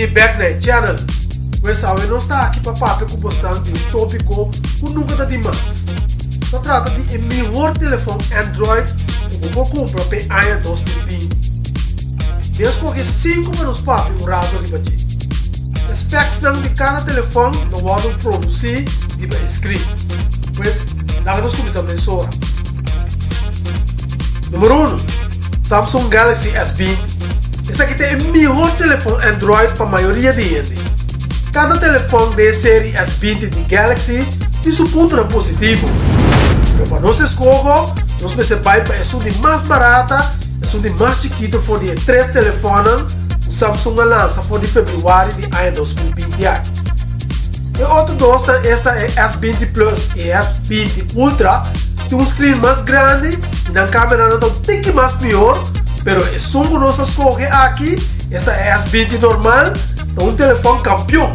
bini bek na e channel. Pues awe nos ta aki pa papia ku bosnan di un topiko ku nunka ta dimas. Ta trata di e mihor telefon Android ku bo por kumpra p'e aña 2020. Mi a skohe sinku pa nos papia un rato riba dje. E specsnan di kada telefon lo wòrdu produsí riba e screen. Pues laga nos kuminsá mesora. Numero uno, Samsung Galaxy S20. Esaki ta e mihor telefon Android pa mayoria di hende. Kada telefon den e seri S20 di Galaxy tin su puntonan positivo. Pero pa nos eskoho, nos mester bai pa esun di mas barata, esun di mas chikito for di e tres telefonnan ku Samsung a lansa for di februari di aña 2020 aki. E otro dos ta esta e S20 Plus i e S20 Ultra tin un screen mas grandi i nan cameranan ta un tiki mas mihor, pero esun ku nos a skohe aki, esta e S20 normal, ta un telefon kampion.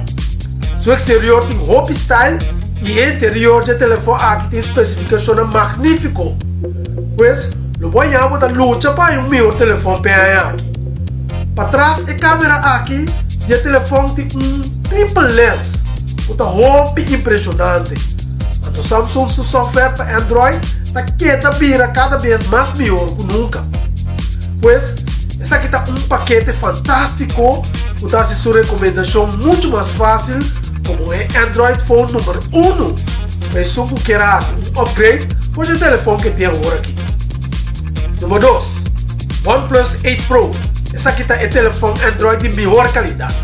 Su exterior tin hopi style i e interior dje telefon aki tin spesifikashonnan magnifiko. Pues, lo bo haña bo ta lucha pa haña un mihor telefon p'e aña aki. Patras e camera aki di e telefon tin un triple lens ku ta hopi impreshonante. Anto Samsung su software pa Android ta keda bira kada bes mas mihor ku nunka. Pues, esaki ta un pakete fantástiko ku ta hasi su rekomendashon muchu mas fásil komo e Android phone number uno pa esun ku kier hasi un upgrade for dje telefon ke tin awor aki. Number dos, OnePlus 8 Pro. Esaki ta e telefon Android di mihor kalidat.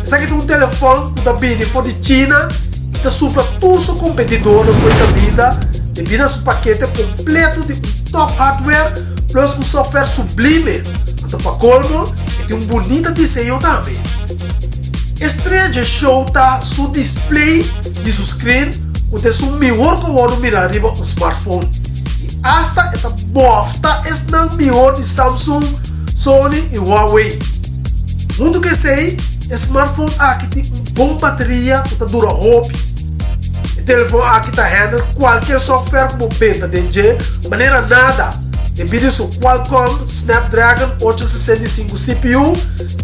Esaki ta un telefon ku ta bini for di China i ta supla tur su kompetidornan for e kaminda debí na su pakete kompleto di un top hardware plus un software sublime. Anto pa kolmo e tin un bunita diseño tambe. E strea dje show ta su display di su screen ku ta esun mihor ku a wòrdu mirá riba un smartphone. I asta e ta bòfta esnan mihor di Samsung, Sony i Huawei. Huntu ku esei, e smartphone aki tin un bon bateria ku ta dura hopi. E telefon aki ta handle kualkier software ku bo benta den dje manera nada, debí di su Qualcomm Snapdragon 865 CPU,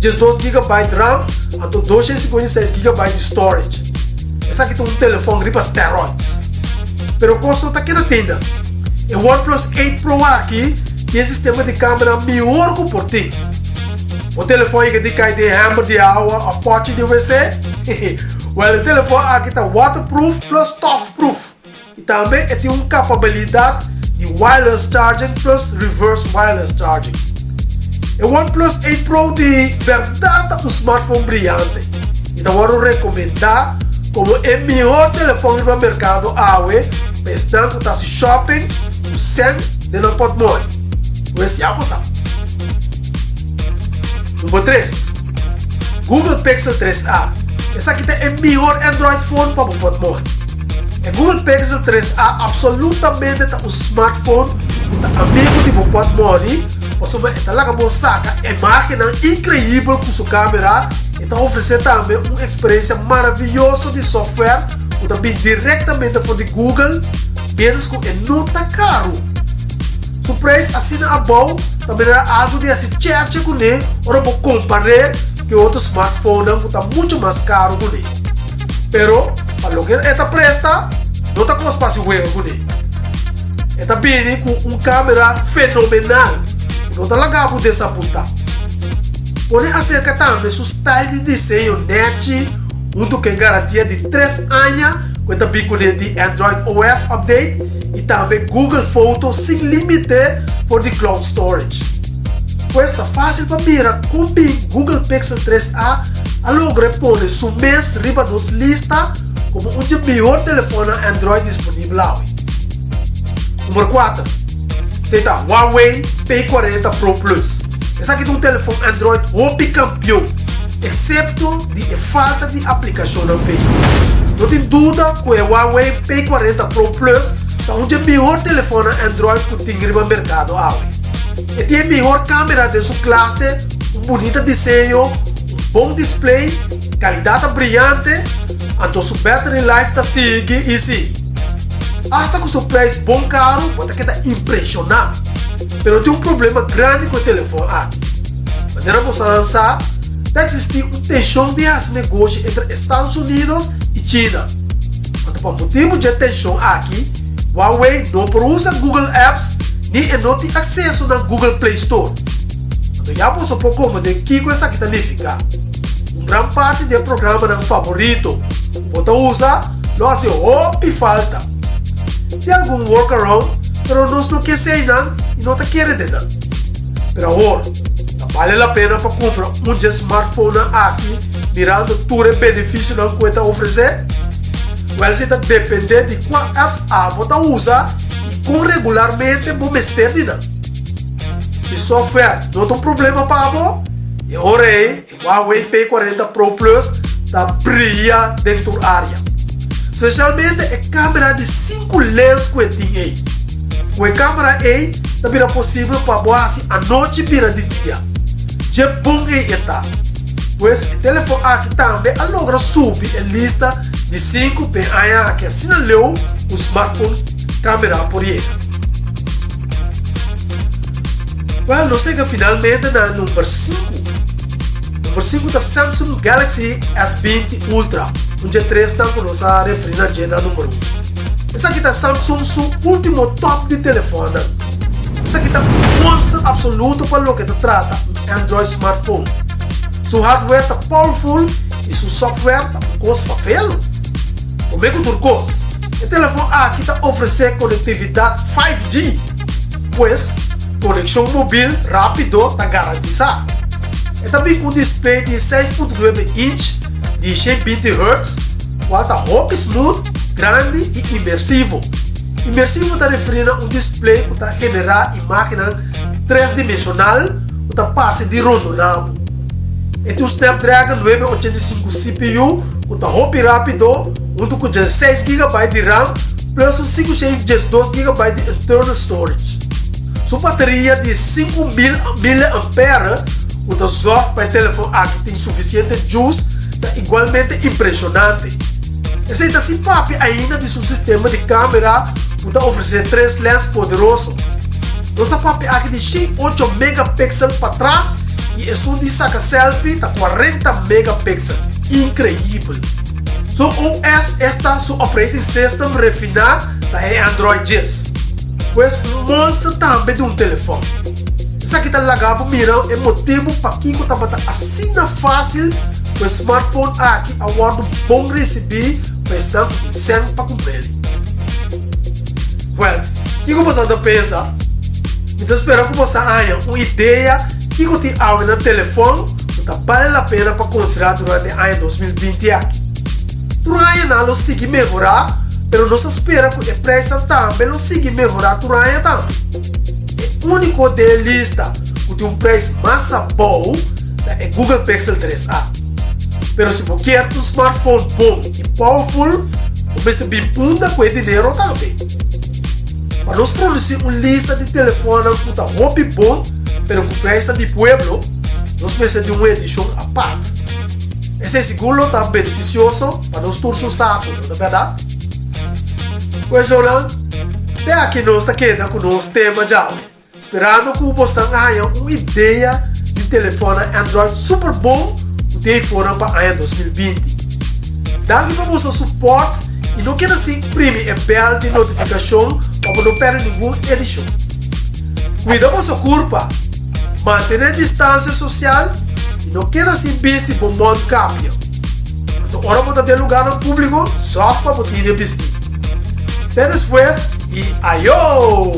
12 gigabyte RAM anto 256 gigabyte di storage. Esaki ta un telefon riba steroids. Pero kos no ta keda tinda. E OnePlus 8 Pro aki tin e sistema di camera mihor ku por tin. Bo telefon yega di kai den hember di awa of pochi di wc? Well, e telefon aki ta waterproof plus stof-proof. I tambe e tin un kapabilidat di wireless charging plus reverse wireless charging. E OnePlus 8 Pro di bèrdat ta un smartphone briante i ta wòrdu rekomendá komo e mihó telefòn riba merkado awe pa esnan ku ta hasi shopping ku sèn den nan pòtmòni. Pues ya bo sa. Number tres, Google Pixel 3a. Esaki ta e mihor Android phone pa bo pòtmòni. E Google Pixel 3a absolutamente ta un smartphone ku ta amigu di bo pòtmòni pasobra e ta laga bo saka imágennan inkreibel ku su kámera. E ta ofresé tambe un eksperensia maravioso di software ku ta bin direktamente for di Google, miéntras ku e no ta karu. Su preis asina abou ta manera algu di hasi chèrche kuné ora bo kompar'é ku e otro smartphonenan ku ta muchu mas karu kuné. Pero pa loke e ta presta, no ta kos pa hasi wega kuné. E ta bini ku un kamera fenomenal ku no ta laga bo desapuntá. Pone aserka tambe su style di diseño nèchi huntu ku e garantia di tres aña ku e ta bin kuné di Android OS update i tambe Google Foto sin límite for di cloud storage. Pues ta fásil pa mira kon bin Google Pixel 3a a logra e pone su mes riba nos lista komo un dje mihor telefonnan Android disponibel awe. Numero kuater, Esei ta Huawei P40 Pro Plus. Esaki ta un telefon Android hopi kampion, eksepto di e falta di aplikashonnan p'e. No tin duda ku e Huawei P40 Pro Plus ta un dje mihor telefonnan Android ku tin riba merkado awe. E tin e mihor kamera den su klase, un bunita diseño, un bon display, kalidat ta briyante, anto su battery life ta sigui i sigui. Asta ku su prijs bon karu bo ta keda impreshoná. Pero tin un problema grandi ku e telefon aki. Manera bo sa sa, Ta eksistí un tenshon di hasi negoshi entre Estados Unidos i China. Anto pa motibu dje tenshon aki, Huawei no por usa Google Apps ni e no tin akseso na Google Play Store. Anto ya boso por komprendé kiko esaki ta nifiká. Un gran parti di e programanan favorito ku bo ta usa lo hasi hopi falta. Tin algun workaround, pero nos no ke eseinan i no ta kere den nan. Pero awor, ta bale la pena pa kumpra un dje smartphonenan aki mirando tur e benefisionan ku e ta ofresé? Wèl esei ta dependé di kua apps abo ta usa i kon regularmente bo mester di nan. Si software no ta un problema pa abo, e ora ei e Huawei P40 Pro Plus ta bria den tur área. Spesialmente e kamera di sinku lens ku e tin ei. Ku e kamera ei ta bira posibel pa bo hasi anochi bira di dia. Dje bon ei e ta. Pues e telefon aki tambe a logra subi e lista di sinku p'e aña aki asina leu ku smartphone kamera por yega. Well, nos yega finalmente na number sinku. Number sinku ta Samsung Galaxy S20 Ultra, un dje tresnan ku nos a referí na dje na number un. Esaki ta Samsung su último top di telefonnan. Esaki ta un monster absoluto pa loke ta trata un Android smartphone. Su hardware ta powerful i su software ta un kos pa velo. Promé ku tur kos, e telefon aki ta ofresé konektividat 5G. Pues, konekshon mobil rápido ta garantisá. E ta bin ku un display di 6.9 inch di 120 Hz, kual ta hopi smooth, grandi i imersivo. Imersivo ta referí na un display ku ta generá imágennan tresdimenshonal ku ta parse di rondoná bo. E tin un Snapdragon 985 CPU ku ta hopi rápido huntu ku 16 gigabyte di RAM plus un 512 gigabyte di internal storage. Su bateria di 5000 miliampère ku ta zòrg pa e telefòn aki tin sufisiente juice ta igualmente impreshonante. Esei ta sin papia ainda di su sistema di kamera ku ta ofresé tres lens poderoso. Nos ta papia aki di 108 megapixel patras i esun di saka selfie ta 40 megapixel. Inkreibel! Su OS, esta su operating system refiná ta e Android 10. Pues un monster tambe di un telefòn. Esaki ta laga bo mira e motibu pakiko tabata asina fásil ku e smartphone aki a wòrdu bon risibí pa esnan ku tin sèn pa kumpr'el. Wèl, kiko boso ta pensa? Mi ta spera ku boso a haña un idea kiko tin awe na telefòn ku ta bale la pena pa konsiderá durante aña 2020 aki. Tur aña nan lo sigui mehorá, pero nos ta spera ku e preisnan tambe lo sigui mehorá tur aña tambe. E úniko den e lista ku tin un preis mas abou ta e Google Pixel 3a. Pero si bo kier un smartphone bon i powerful, bo mester bin punda ku e dinero tambe. Pa nos produsí un lista di telefonnan ku ta hopi bon pero ku preisnan di pueblo, nos mester di un edishon apart. Esei sigur lo ta benefisioso pa nos tur su saku, no ta bèrdat? Pues yonan, te aki nos ta keda ku nos tema djawe, sperando ku bosnan a haña un idea di telefonnan Android super bon ku tin eifonan pa aña 2020. Danki pa boso support i no keda sin primi e bèl di notifikashon pa bo no pèrdè ningun edishon. Kuida boso kurpa, mantené distansia sosial i no keda sin bisti bo mondkapje. Anto ora bo ta den lugarnan públiko, sòg pa bo tine bistí. Te despues i ayó!